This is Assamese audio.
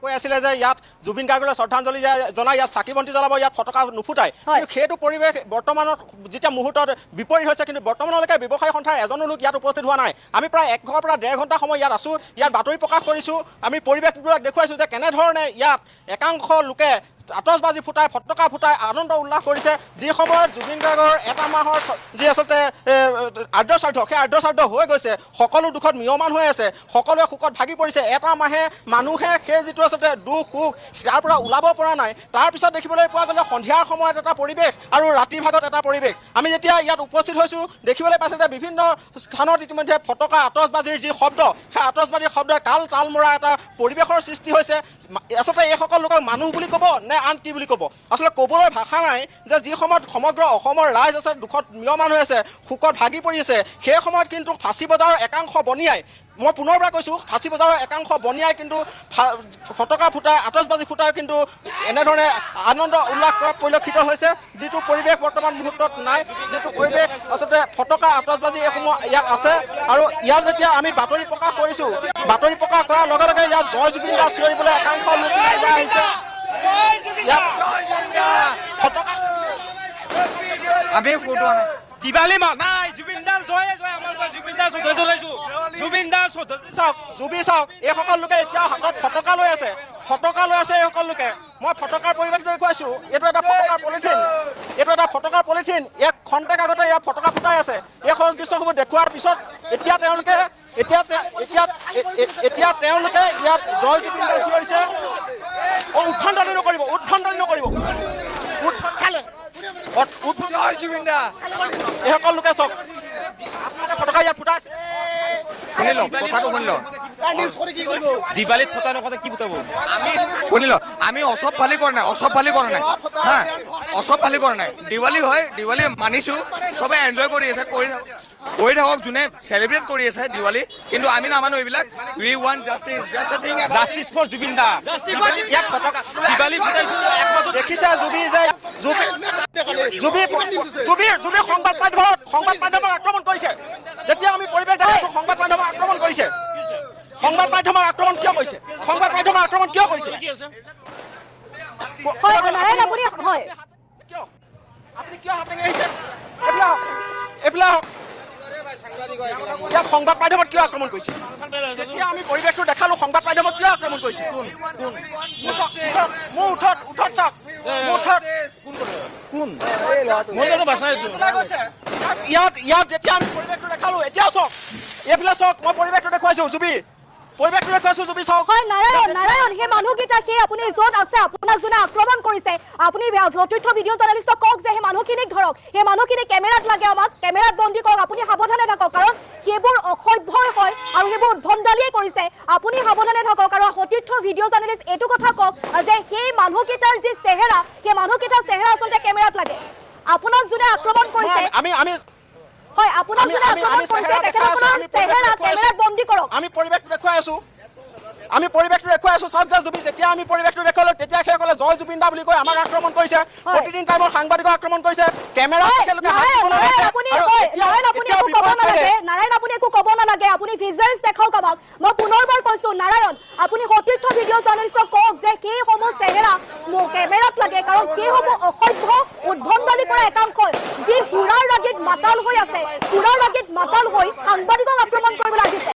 কৈ আছিলে যে ইয়াত জুবিন গাৰ্গলৈ শ্ৰদ্ধাঞ্জলি জনাই ইয়াত চাকি বন্তি জ্বলাব, ইয়াত ফটকা নুফুটাই। কিন্তু সেইটো পৰিৱেশ বৰ্তমানত যেতিয়া মুহূৰ্তত বিপৰীত হৈছে, কিন্তু বৰ্তমানলৈকে ব্যৱসায়ী সন্থাৰ এজনো লোক ইয়াত উপস্থিত হোৱা নাই। আমি প্ৰায় 1 ঘণ্টাৰ পৰা 1.5 ঘণ্টা সময় ইয়াত আছোঁ, ইয়াত বাতৰি প্ৰকাশ কৰিছোঁ। আমি পৰিৱেশবিলাক দেখুৱাইছোঁ যে কেনেধৰণে ইয়াত একাংশ লোকে আতচবাজি ফুটাই, ফটকা ফুটাই আনন্দ উল্লাস কৰিছে। যি সময়ত জুবিন গাৰ্গৰ এটা মাহৰ যি আচলতে আদ্যশ্ৰাদ্ধ, সেই আদ্যশ্ৰাদ্ধ হৈ গৈছে, সকলো দুখত ম্ৰিয়মান হৈ আছে, সকলোৱে শোকত ভাগি পৰিছে। এটা মাহে মানুহে সেই যিটো আচলতে দুখ শোক, তাৰ পৰা ওলাব পৰা নাই। তাৰপিছত দেখিবলৈ পোৱা গ'লে সন্ধিয়াৰ সময়ত এটা পৰিৱেশ আৰু ৰাতিৰ ভাগত এটা পৰিৱেশ। আমি যেতিয়া ইয়াত উপস্থিত হৈছোঁ, দেখিবলৈ পাইছে যে বিভিন্ন স্থানত ইতিমধ্যে ফটকা আতচবাজিৰ যি শব্দ, সেই আতচবাজিৰ শব্দই কাল তাল মৰা এটা পৰিৱেশৰ সৃষ্টি হৈছে। আচলতে এইসকল লোকক মানুহ বুলি ক'ব নে আন কি বুলি ক'ব, আচলতে ক'বলৈ ভাষা নাই যে যি সময়ত সমগ্ৰ অসমৰ ৰাইজ আছে, দুখত ম্ৰিয়মান হৈ আছে, শোকত ভাগি পৰি আছে, সেই সময়ত কিন্তু ফাঁচী বজাৰৰ একাংশ বনিয়াই, মই পুনৰবাৰ কৈছোঁ, ফাঁচী বজাৰৰ একাংশ বনিয়াই কিন্তু ফটকা ফুটাই, আতচবাজি ফুটাই কিন্তু এনেধৰণে আনন্দ উল্লাস কৰা পৰিলক্ষিত হৈছে, যিটো পৰিৱেশ বৰ্তমান মুহূৰ্তত নাই। যিটো পৰিৱেশ আচলতে ফটকা আতচবাজি এইসমূহ ইয়াত আছে। আৰু ইয়াত যেতিয়া আমি বাতৰি প্ৰকাশ কৰিছোঁ, বাতৰি প্ৰকাশ কৰাৰ লগে লগে ইয়াত জয় জুবিন দা চিঞৰিবলৈ একাংশ লোক ওলাই আহিছে। ইয়াত ফটকা আমি ফুটোৱা নাই। দিৱালী নাই, জুবিনদাৰ জয় জয়, আমাৰ জয়, জুবিনদাৰ শ্ৰদ্ধা জনাইছো, জুবিনদাৰ শ্ৰদ্ধা। চাওক জুবি, চাওক, এইসকল লোকে এতিয়া হাতত ফটকা লৈ আছে, ফটকা লৈ আছে এইসকল লোকে। মই ফটকাৰ পৰিৱেশটো দেখুৱাইছো। এইটো এটা ফটকাৰ পলিথিন, এইটো এটা ফটকাৰ পলিথিন। ইয়াত খন্তেক আগতে ইয়াত ফটকা ফুটাই আছে। এই সহজ দৃশ্যসমূহ দেখুওৱাৰ পিছত এতিয়া তেওঁলোকে এতিয়া তে- এতিয়া এ- এ- এতিয়া তেওঁলোকে ইয়াত জয় জুবিন দা চিঞৰিছে। অ, উদ্ভণ্ডালি নকৰিব, উদ্ভণ্ডালি নকৰিব। খালে জয় জুবিন দা। এইসকল লোকে চাওক, আপোনালোকে ফটকা ইয়াত ফুটাইছে। শুনি লওক, কথাটো শুনি লওক। দিৱালীত ফটা নকৰা কি ফুটাব? শুনি লওক, আমি অসভ্যালি কৰা নাই, অসভ্যালি কৰা নাই, হা, অসভ্যালি কৰা নাই। দিৱালী হয়, দিৱালী মানিছো, চবে এনজয় কৰি আছে, কৰি থাকক, কৰি থাকক, যোনে চেলিব্ৰেট কৰি আছে দিৱালী। কিন্তু আমি নামানো এইবিলাক। We want justice, just thing. Justice for Zubeen da. ইয়াত ফটকা দিৱালী ফুটাইছো একমাত্ৰ। দেখিছে জুবি যে জুবি জুবি জুবি জুবি সংবাদ মাধ্যমক আক্ৰমণ কৰিছে। যেতিয়া আমি পৰিৱেশ দেখাইছো, সংবাদ মাধ্যমক আক্ৰমণ কৰিছে। সংবাদ মাধ্যমক আক্ৰমণ কিয় কৰিছে? সংবাদ মাধ্যমক আক্ৰমণ কিয় কৰিছে? হয় নাৰায়ণ, আপুনি হয়। কিয় আপুনি কিয় হাত দাঙি আহিছে? এইফালে আহক, এইফালে আহক। ইয়াত সংবাদ মাধ্যমত কিয় আক্ৰমণ কৰিছে? যেতিয়া আমি পৰিৱেশটো দেখালো, সংবাদ মাধ্যমত কিয় আক্ৰমণ কৰিছে? মোৰ চাওক, মোৰ ওঠত ওঠত চাওক, মোৰ ওঠত। ওলাই গৈছে। ইয়াত ইয়াত যেতিয়া আমি পৰিৱেশটো দেখালো, এতিয়াও চাওক, এইফালে চাওক, মই পৰিৱেশটো দেখুৱাইছো জুবি, পৰিৱেশটো দেখুৱাইছো জুবি, চাওক। হয় নাৰায়ণ, নাৰায়ণ, সেই মানুহকেইটা, সেই আপুনি য'ত আছে, আপোনাক যোনে আক্ৰমণ কৰিছে, আপুনি সতীৰ্থ ভিডিঅ' জাৰ্নেলিষ্টক কওক যে সেই মানুহখিনিক ধৰক, সেই মানুহখিনিক কেমেৰাত লাগে আমাক, কেমেৰাত বন্দী কৰক। আপুনি সাৱধানে থাকক, কাৰণ সেইবোৰ অসভ্যই হয় আৰু সেইবোৰ উদ্ভণ্ডালিয়ে কৰিছে। আপুনি সাৱধানে থাকক আৰু সতীৰ্থ ভিডিঅ' জাৰ্নেলিষ্ট এইটো কথা কওক যে সেই মানুহকেইটাৰ যি চেহেৰা, সেই মানুহকেইটাৰ চেহেৰা আচলতে কেমেৰাত লাগে। আপোনাক যোনে আক্ৰমণ কৰিছে, আমি আমি হয়, আপোনাক আমি যোনে আমি আক্ৰমণ আমি কৰিছে, চেহেৰা দেখাই আছো, তেখেতসকলৰ আমি পৰিৱেশটো চেহেৰা দেখুৱাই আছো। কেমেৰাত বন্দী কৰক। আমি পৰিৱেশটো দেখুৱাই আছো, আমি পৰিৱেশটো দেখুৱাই আছো। চাওক যে জুবি, যেতিয়া আমি পৰিৱেশটো দেখুৱালো, তেতিয়া সেই সকলে জয় জুবিন দা বুলি কৈ আমাক আক্ৰমণ কৰিছে। প্ৰতিদিন টাইমৰ সাংবাদিকক আক্ৰমণ কৰিছে, কেমেৰা তেখেতলোকে হাত নাৰায়ণ, দিবলৈ নাৰায়ণ, লৈছে। আপুনি আৰু হয়, নাৰায়ণ, আপুনি এতিয়াও একো ক'ব বিপৰীত নালাগে। চাইডে নাৰায়ণ, আপুনি একো ক'ব নালাগে। আপুনি ভিজুৱেলছ দেখাওক আমাক।